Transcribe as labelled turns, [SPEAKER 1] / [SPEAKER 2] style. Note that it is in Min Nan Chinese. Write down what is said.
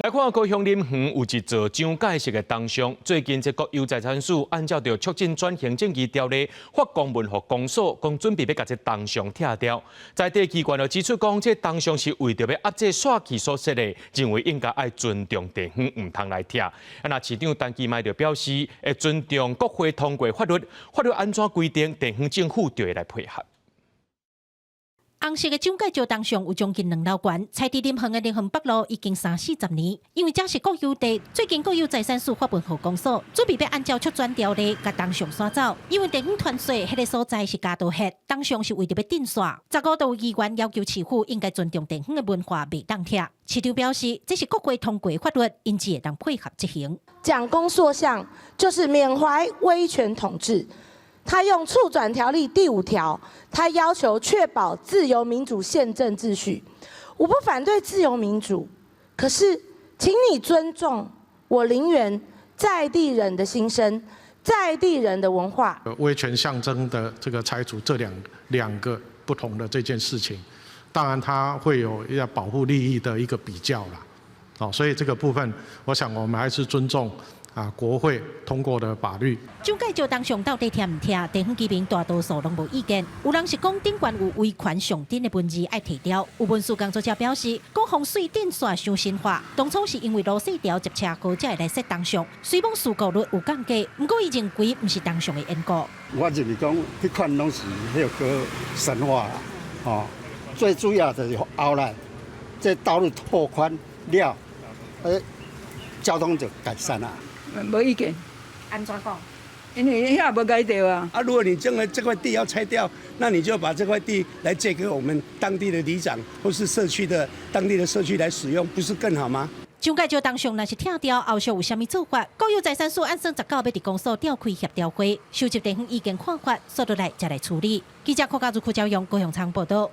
[SPEAKER 1] 來看高雄林園有一座蔣介石的銅像，最近這國有財產署按照著促進轉型正義條例發公文予公所，講準備欲共這銅像拆掉。在地機關就指出講，這銅像是為著欲壓制煞氣所設的，認為應該愛尊重地方，毋通來拆。啊，若市長陳其邁就表示，會尊重國會通過法律，法律按怎規定，地方政府就會來配合。
[SPEAKER 2] 紅色的蔣介石銅像有將近兩樓懸，在佇林園的林園北路已經三四十年。因為這是國有地，最近國有財產署發文予公所，準備欲按照促轉條例，共銅像徙走。因為地方傳說，彼个所在是嘉道穴，銅像是為著欲鎮煞。15度議員要求市府應該尊重地方的文化，袂當拆。市長表示，這是國會通過法律，𪜶只會當配合執行。
[SPEAKER 3] 蔣公塑像就是緬懷威權統治。他用促轉條例第五條，他要求確保自由民主憲政秩序。我不反對自由民主，可是請你尊重我林園在地人的心聲，在地人的文化。
[SPEAKER 4] 威權象徵的這個拆除，這兩個不同的這件事情，當然它會有要保護利益的一個比較啦。哦，所以這個部分，我想我們還是尊重啊，國會通過的法律。
[SPEAKER 2] 蔣介石銅像到底拆毋拆？地方居民大多數攏無意見。有人是講頂懸有威權象徵的文字愛提掉。有文史工作者表示，講風水鎮煞傷神話。當初是因為羅四條接車禍才會來設銅像，雖罔事故率有降低，毋過伊認為毋是銅像的緣故。
[SPEAKER 5] 我認為講，彼款攏是彼個神話啦，哦，最主要就是後來這道路拓寬了，交通就改善啦。
[SPEAKER 6] 無意見。
[SPEAKER 2] 按怎講？
[SPEAKER 6] 因為遐無改掉啊。
[SPEAKER 7] 啊，如果你認為這塊地要拆掉，那你就把這塊地來借給我們當地的里長或是社區的當地的社區來使用，不是更好嗎？
[SPEAKER 2] 蔣介石銅像若是拆掉，後續有啥物做法？國有財產署按算19欲佇公所召開協調會，收集地方意見看法，煞落來再來處理。記者郭家如、柯昭勇、高雄倉報道。